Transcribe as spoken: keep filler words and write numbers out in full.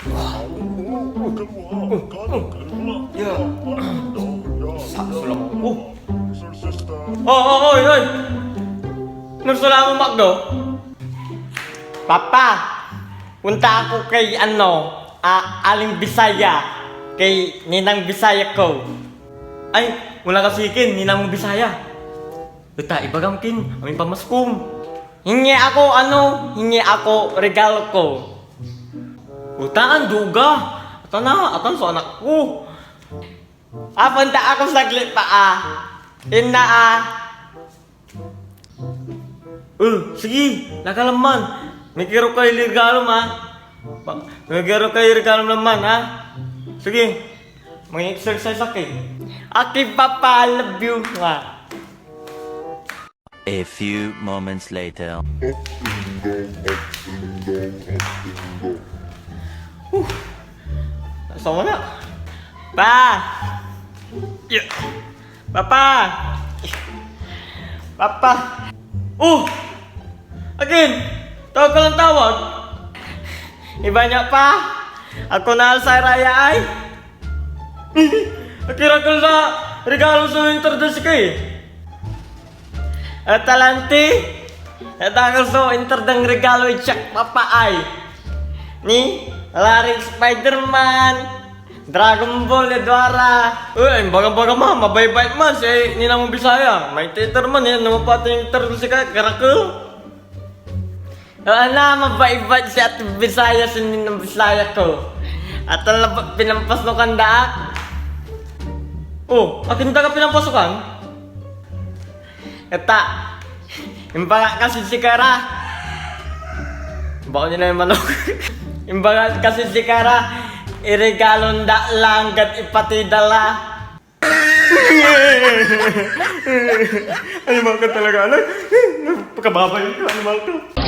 Ya. Sa-, sulang ko. Oh, oh, oy, oy! Nagsulang mo, Macdo? Papa, punta ako kay, ano, a-, Aling Bisaya, kay Ninang Bisaya ko. Ay, wala kasi kin Ninang Bisaya. Eta, ibagam kin, amin pamaskom. Hingi ako, ano, hingi ako regalo ko. Utaan, duga. Atan na, atan so anak ko. Apanta ako saglit pa, ah. Inna, ah. Eh, sige, nakalaman. May kiro kayo regalo, ma. Ma-, may kiro kayo regalo naman, ha? Sige, mag-exercise ako, eh. Okay, Papa, I love you, ma. A few moments later. Huh. Nasa wala? Pa! Yeah. Papa! Papa! Oh! Again! Tawag ka lang tawag! Iba niya pa! Ako na alsay raya ay! Akirakel na regalo so inter da sika eh. Atalanti, atakel so inter dang regalo ed siak, Papa ay. Ni, lari Spider-Man, Dragon Ball, Edwara. Eh, imbaga-baga ma, mabaybay man si Ninang Bisaya. May inter man eh, no mapati inter da sika, karakel. Ala, mabaibat si Ate Bisaya, si Ninang Bisaya ko. At ang labat pinampasnokan da ak. Oh, akin da ka pinampasnokan? Eta, imbaga kasi si Kara. Baon niya na yung manok. Imbaga kasi si Kara, iregalon da lang gad ipatida la. Ay, mga ka talaga, anak. Pagkababayan ka, ano, mga ka.